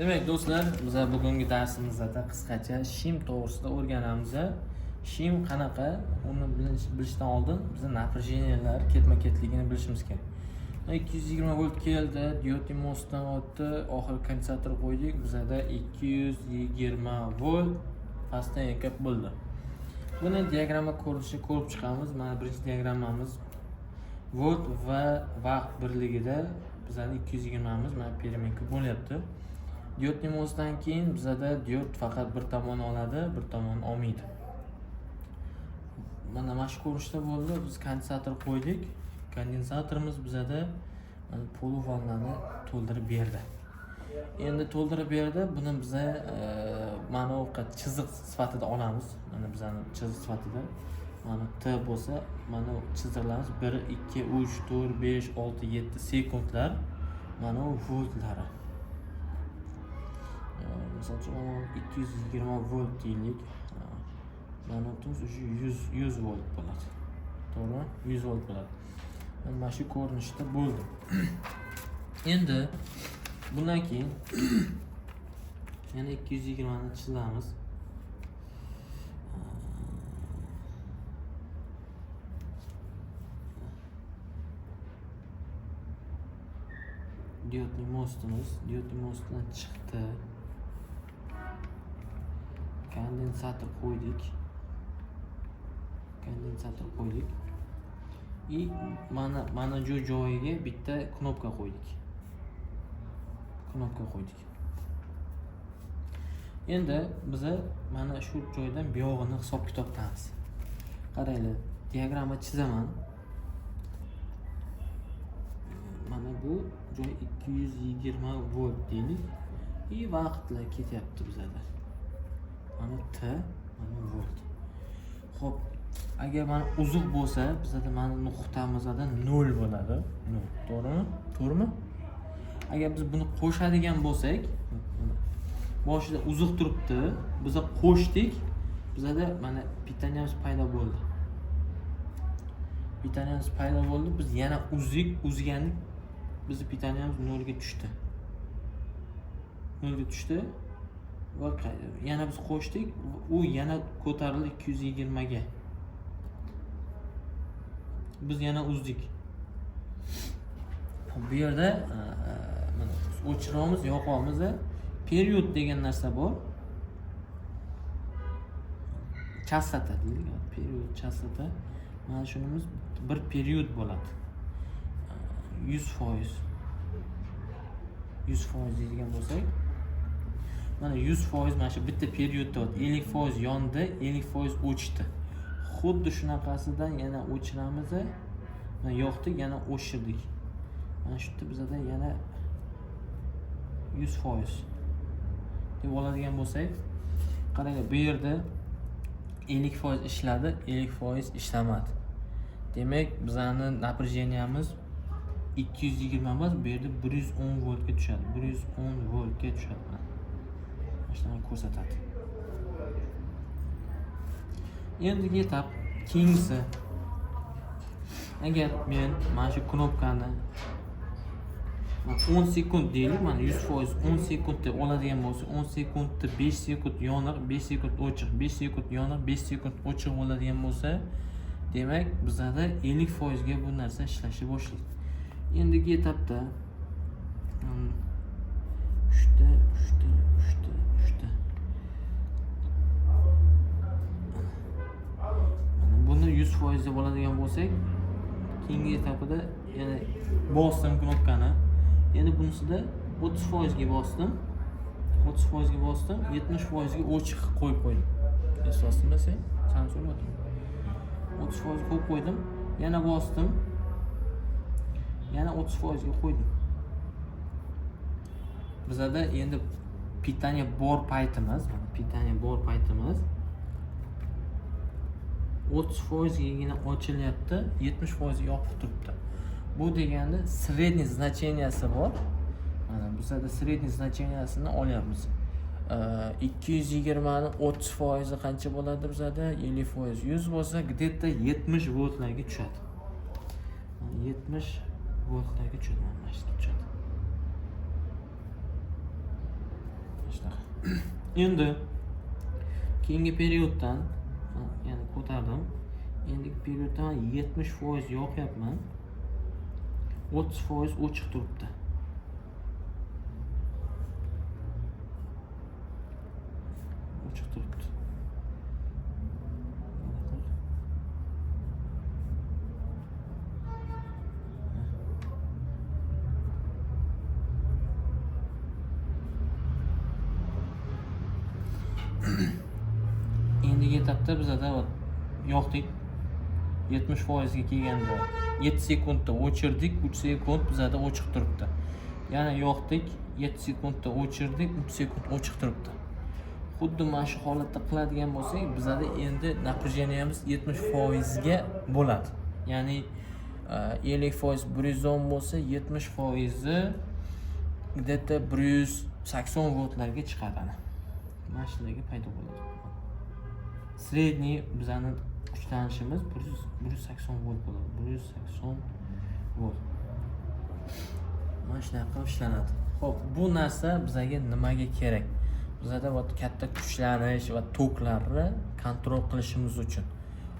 Demak, do'stlar, biz bugungi darsimizda qisqacha shim to'g'risida o'rganamiz. Shim qanaqa, uni bilishdan oldin biz напряжения lar ketma-ketligini bilishimiz kerak. 220 volt keldi, диодный мост dan o'tdi, oxiri kondensator qo'ydik, bizada 220 volt постоянка bo'ldi. Buni diagramma ko'rinishi ko'rib chiqamiz. Mana birinchi diagrammamiz volt va vaqt birligida bizani 220 miz mana переменка bo'lyapti. Диодный мост dan keyin bizada diod faqat bir tomonni oladi, bir tomonni olmaydi. Mana shu ko'rinishda bo'ldi. Biz kondensator qo'ydik. Kondensatorimiz bizada mana полуволна ni to'ldirib berdi. Endi to'ldirib berdi. Buni biza mana bu chiziq sifatida olamiz. Mana bizani chiziq sifatida. Mana T bo'lsa, mana chiziqlarimiz 1, 2, 3, 4, 5, 6, 7 sekundlar. Mana bu voltlari. Misol uchun, mana 220 volt deylik. Mana bu уже 100 volt bo'ladi. To'g'rimi? 100 volt bo'ladi. Mana shu ko'rinishda bo'ldi. Endi bundan keyin yana 220 ni chizamiz. Диодный мост imiz, диодный мост dan chiqdi. Kondensator qo'ydik. Kondensator qo'ydik. И mana shu joyiga bitta knopka qo'ydik. Knopka qo'ydik. Endi biza mana shu joydan buyog'ini hisob kitob qilamiz. Qaranglar, diagramma chizaman. Mana bu joy 220 volt deylik. И vaqtlar ketyapti bizada. Mana T, mana volt. Xo'p, agar mana uzuq bo'lsa, bizada mana nuqtamizda 0 bo'ladi. 0, to'g'rimi? To'g'rimi? Agar biz buni qo'shadigan bo'lsak, boshida uzuq turibdi, biza qo'shdik, bizada mana питания miz paydo bo'ldi. Питания miz paydo bo'ldi, biz yana uzdik, uzgandik, bizni питания miz nolga tushdi. Nolga tushdi va yana biz qo'shdik, u yana ko'tarildi 220 ga. Biz yana uzdik. Bu yerda mana o'chiramiz, yoqamiz. Period degan narsa bor. Chastota deylik, period chastota. Mana shunimiz bir period bo'ladi. 100%. 100% deydigan bo'lsak, mana 100% mana shu bitta periodda 50% yondi, 50% o'chdi. Xuddi shunaqasidan yana o'chiramiz, mana yoqdik, yana o'chirdik. Mana shu yerda bizada yana 100% deb oladigan bo'lsak, qaranglar, bu yerda 50% ishladi, 50% ishlamadi. Demak, bizani напряжения miz 220 emas, bu yerda 110 voltga tushadi. 110 voltga tushadi. Mana shunaqa ko'rsatadi. Endigi etap keyingisi. Agar men mana shu knopkani 10 sekund deylik, mana 100% 10 sekund deb oladigan bo'lsak, 10 sekundda 5 sekund yoniq, 5 sekund o'chiq, 5 sekund yoniq, 5 sekund o'chiq bo'ladigan bo'lsa, demak, bizada 50% ga bu narsa ishlashni boshlaydi. Endigi etapda 3ta, 3ta, 3ta, 3ta. Mana buni 100% deb oladigan bo'lsak, keyingi etapida yana bosdim knopkani. Endi bunisida 30% ga bosdim. 30% ga bosdim, 70% ga o'chiq qo'yib qo'ydim. Eslasizmi sen? San so'radim. 30% qo'yib qo'ydim. Yana bosdim. Yana 30% ga qo'ydim. Bizada endi питание bor paytimiz, mana питание bor paytimiz 30%gagina ochilyapti, 70% yopiq turibdi. Bu degani средний значения si bor. Mana bizada средний значения sini olyapmiz. 220 ni 30% qancha bo'ladi bizada? 50% 100 bo'lsa, где-то 70 voltlarga tushadi. 70 voltlarga tushadi, mana shu yerga tushadi. Shunaqa. Endi keyingi период dan, ya'ni ko'tardim, endigi период dan 70% yoqyapman, 30% o'chiq turibdi. O'chiq turibdi. Endigi этап da bizada, вот, yoqdik, 70%ga kelganda 7 sekundda o'chirdik, 3 sekund bizada ochiq turibdi. Yana yoqdik, 7 sekundda o'chirdik, 3 sekund ochiq turibdi. Xuddi mana shu holatda qiladigan bo'lsak, bizada endi напряжение miz 70%ga bo'ladi, ya'ni 50% 110 bo'lsa, 70%i где то 180 voltlarga chiqadi. Ana mana shularga paydo bo'ladi. Средний bizani kuchlanishimiz 180 volt bo'ladi, 180 volt. Mana shunaqa qilib ishlanadi. Ho'p, bu narsa bizaga nimaga kerak? Bizada вот katta kuchlanish va toklarni контроль qilishimiz uchun.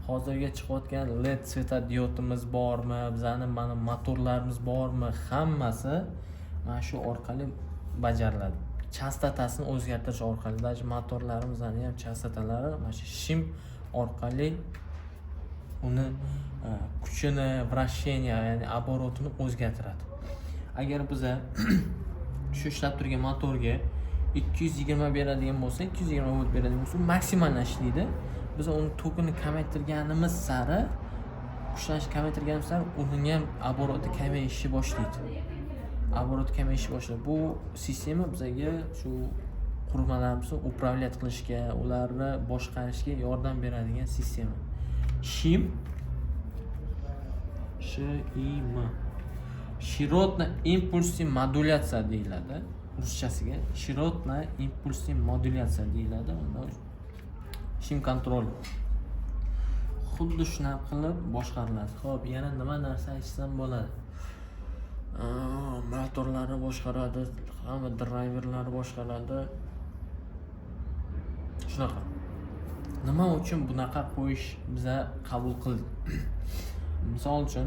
Hozirgi chiqayotgan LED светодиод imiz bormi, bizani mana motorlarimiz bormi, hammasi mana shu orqali bajariladi, chastotasini o'zgartirish orqali. Даже motorlarimizni ham chastotalari mana shu shim orqali uni kuchini, вращение, ya'ni оборот ini o'zgartiradi. Agar biza shu ishlab turgan motorga 220 beradigan bo'lsak, 220 volt beradigan bo'lsak, u maksimal ishlaydi. Biz uni tokini kamaytirganimiz sari, kuchlanishni kamaytirganimiz sari uning ham оборот i kamayishni boshlaydi, оборот kamayishni boshlaydi. Bu sistema bizaga shu qurilmalarimizni управлять qilishga, ularni boshqarishga yordam beradigan sistema. Shim, ШИМ, широтно импульсный modulyatsiya deyiladi ruschasiga, широтно импульсный modulyatsiya deyiladi. Unda shim контроль xuddi shunaqa qilib boshqariladi. Ho'p, yana nima narsa aytsam bo'ladi? Motorlarni boshqaradi, hamma drayverlarni boshqaradi, shunaqa. Nima uchun bunaqa qo'yish biza qabul qildik? Misol uchun,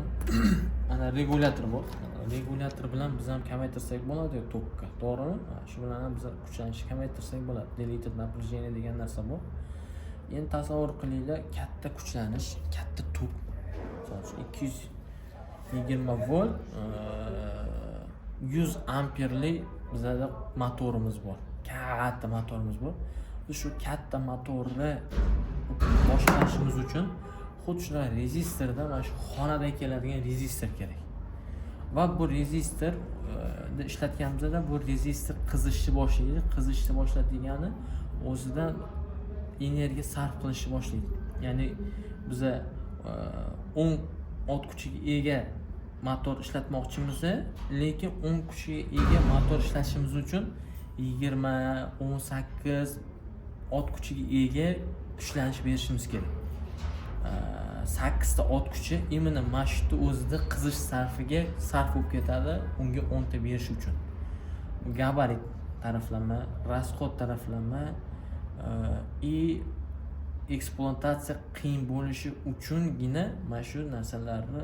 ana regulyator bor. Regulyator bilan biz ham kamaytirsak bo'ladi tokka, to'g'rimi? Shu bilan ham biz kuchlanishni kamaytirsak bo'ladi, делитель напряжения degan narsa bor. Endi tasavvur qilinglar, katta kuchlanish, katta tok, misol uchun 220 volt, 100 amperli bizada motorimiz bor, katta motorimiz bor. Biz shu katta motorni boshqarishimiz uchun xuddi shunaqa rezistorda, mana shu xonada keladigan rezistor kerak va bu rezistor ishlatganimizda bu rezistor qizishni boshlaydi. Qizishni boshladi degani o'zidan energiya sarf qilishni boshlaydi. Ya'ni biza 10 ot kuchiga ega motor ishlatmoqchimiz, lekin 10 kuchiga ega motor ishlatishimiz uchun 20, 18 ot kuchiga ega kuchlanish berishimiz kerak. Sakkizta ot kuchi именно mana shu yerda o'zida qizish sarfiga sarf bo'lib ketadi unga 10 ta berish uchun. Gabarit taraflama, расход taraflama и ekspluatatsiya qiyin bo'lishi uchungina mana shu narsalarni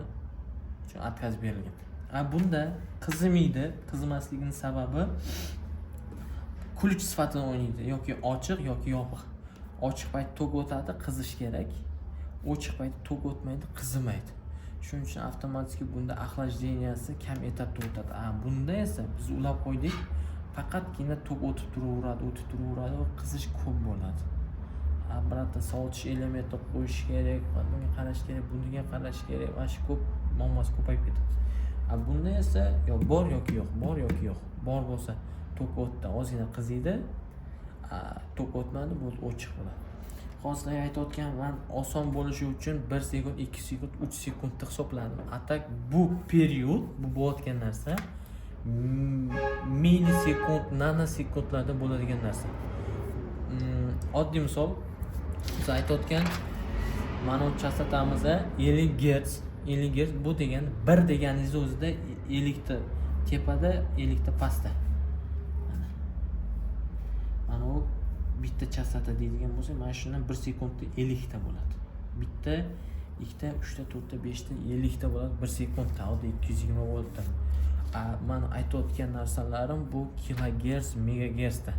uchun отказ berilgan. A bunda qizimaydi. Qizimasligini sababi ключ sifatida o'ynaydi: yoki ochiq, yoki yopiq. Ochiq payt tok o'tadi, qizish kerak, ochiq payt tok o'tmaydi, qizimaydi. Shuning uchun avtomatik bunda охлаждения si kam этап da o'tadi. A bunda esa biz ulab qo'ydik, faqatgina tok o'tib turaveradi, o'tib turaveradi va qizish ko'p bo'ladi. Обратно sovutish elementi qo'yish kerak, bunga qarash kerak, buniga qarash kerak, mana shu ko'p muammosi ko'payib ketadi. A bunda esa yo bor, yoki yo'q, bor yoki yo'q. Bor bo'lsa, tok o'tdi, ozgina qiziydi, tok o'tmadi, bo'ldi, ochiq bo'ladi. Hozir sizlarga aytayotgan man oson bo'lishi uchun 1 sekund, 2 sekund, 3 sekundni hisobladim. A так bu период, bu bo'layotgan narsa millisekund, nanosekundlarda bo'ladigan narsa. Oddiy misol, biz aytayotgan mana bu chastotamiz 50 gerts. 50 gerts bu degani bir deganingizni o'zida 50 ta tepada, 50 ta pastda. Bitta chastota deydigan bo'lsak, mana shundan bir sekundda 50 ta bo'ladi. Bitta, ikkita, uchta, to'rtta, beshta, 50 ta bo'ladi bir sekundda, oddiy 220 voltda. A man aytayotgan narsalarim bu kilogerts, megagertsda.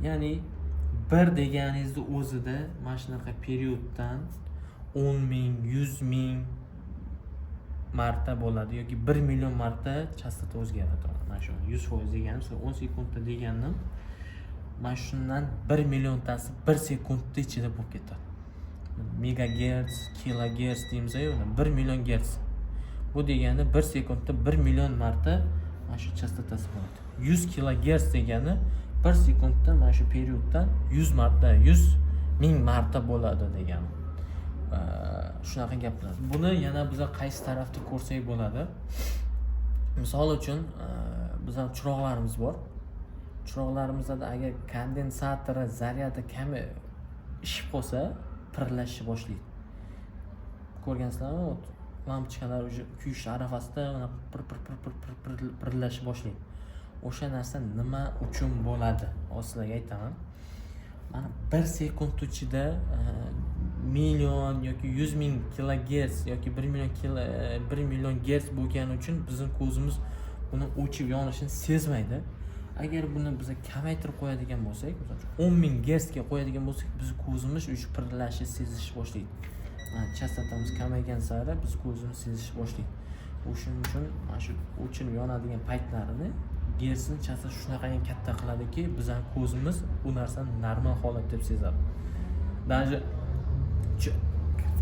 Ya'ni bir deganingizni o'zida mana shunaqa perioddan 10 000, 100 000 marta bo'ladi yoki 1 million marta chastota o'zgaradi. Mana shu 100% deganim, siz 10 sekundda deganim, mana shundan 1 milliontasi bir sekundni ichida bo'lib ketadi. Megagerts, kilogerts deymiz-ku, 1 million gerts. Bu degani bir sekundda 1 million marta mana shu chastotasi bo'ladi. 100 kilogerts degani bir sekundda mana shu perioddan 100 marta, 100 000 marta bo'ladi degani. Shunaqa gaplar. Buni yana biza qaysi tarafda ko'rsak bo'ladi? Misol uchun, bizani chiroqlarimiz bor. Chiroqlarimizda agar kondensatori zaryadi kami ishib qolsa, pirillashni boshlaydi. Ko'rgansizlarmi? Вот lampochkalar уже kuyish arafasida unaqa pir pir pir pir pir pir pirillashni boshlaydi. O'sha narsa nima uchun bo'ladi, hozir sizlarga aytaman. Mana bir sekund ichida million yoki 100 000 kilogerts yoki 1 million kilo, 1 million gerts bo'lgani uchun bizni ko'zimiz buni o'chib yonishini sezmaydi. Agar buni biza kamaytirib qo'yadigan bo'lsak, misol uchun, 10 000 gertsga qo'yadigan bo'lsak, bizni ko'zimiz уже pirillashni sezishni boshlaydi. Mana chastotamiz kamaygan sari biz ko'zimiz sezishni boshlaydi. O'shuning uchun mana shu o'chirib yonadigan paytlarini gertsni chastotasi shunaqangi katta qiladiki, bizani ko'zimiz bu narsani normal holat deb sezadi. Даже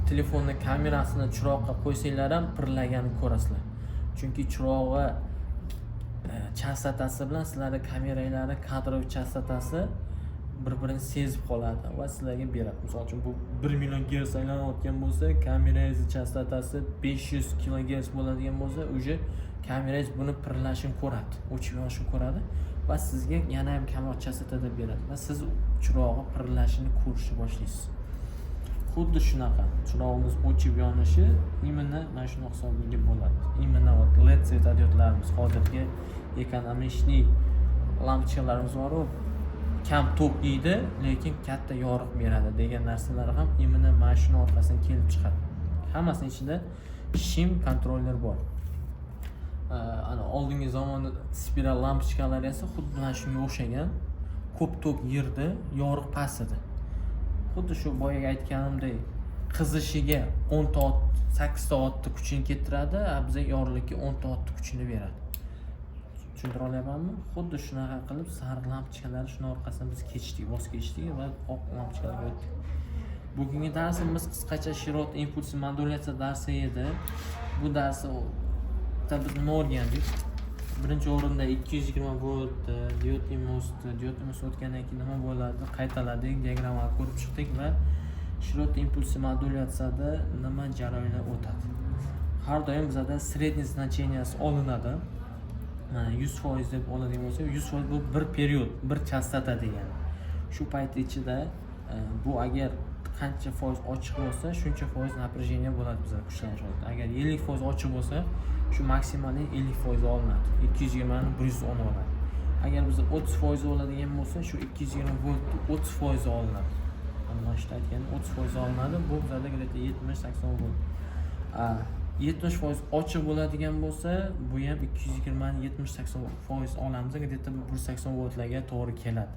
telefonni kamerasini chiroqqa qo'ysanglar ham pirillaganini ko'rasizlar, chunki chirog'i chastotasi bilan sizlarni kameranglarni кадровый chastotasi bir birini sezib qoladi va sizlarga beradi. Misol uchun, bu 1 million gerts aylanayotgan bo'lsa, kamerangizni chastotasi 500 kilogerts bo'ladigan bo'lsa, уже kamerangiz buni pirillashini ko'radi, o'chib yonishini ko'radi va sizga yana ham kamroq chastotada beradi va siz chirog'i pirillashini ko'rishni boshlaysiz. Xuddi shunaqa chirog'imiz o'chib yonishi именно mana shuni hisobiga bo'ladi. Именно вот LED светодиод larimiz, hozirgi экономичный lampochkalarimiz boru, kam tok yeydi, lekin katta yorug' beradi degan narsalar ham именно mana shuni orqasidan kelib chiqadi. Hammasini ichida shim kontroller bor. Ana oldingi zamonda spiral lampochkalar esa xuddi mana shunga o'xshagan, ko'p tok yerdi, yorug' past edi. Xuddi shu boyagi aytganimdek, qizishiga 10 soat, 8 soatni kuchini keltiradi, a biza yorug'likka 10 soatni kuchini beradi. Tushuntira olyapmanmi? Xuddi shunaqa qilib sariq lampochkalar, shuni orqasidan biz kechdik, voz kechdik va oq lampochkalarga o'tdik. Bugungi darsimiz qisqacha широтно импульсный modulyatsiya darsi edi. Bu darsda biz nima o'rgandik? Birinchi o'rinda 220 volt diod imosni, diod imos o'tgandan keyin nima bo'ladi, qaytaladik, diagrammani ko'rib chiqdik va широтно импульсный modulyatsiyada nima jarayonlar o'tadi. Har doim bizada средний значения si olinadi. Mana 100% deb oladigan bo'lsak, 100% bu bir period, bir chastota degani. Shu payt ichida bu agar qancha foiz ochiq bo'lsa, shuncha foiz напряжение bo'ladi bizada, kuchlanish bo'ladi. Agar 50% ochiq bo'lsa, shu maksimalniy 50% olinadi, 220ni 110 oladi. Agar biz 30% oladigan bo'lsa, shu 220 voltni 30% olinadi. Mana shu aytganim, 30% olinadi, bu bizada где то 70-80 volt. 70% ochiq bo'ladigan bo'lsa, bu ham 220ni 70-80% olamiz, где то 180 voltlarga to'g'ri keladi.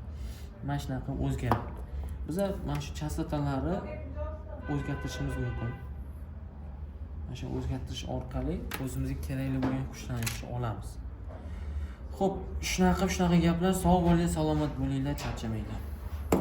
Mana shunaqa o'zgaradi. Biza mana shu chastotalarni o'zgartirishimiz mumkin. Mana shu o'zgartirish orqali o'zimizga kerakli bo'lgan kuchlanishni olamiz. Ho'p, shunaqa gaplar. Sog' bo'linglar, salomat bo'linglar, charchamanglar.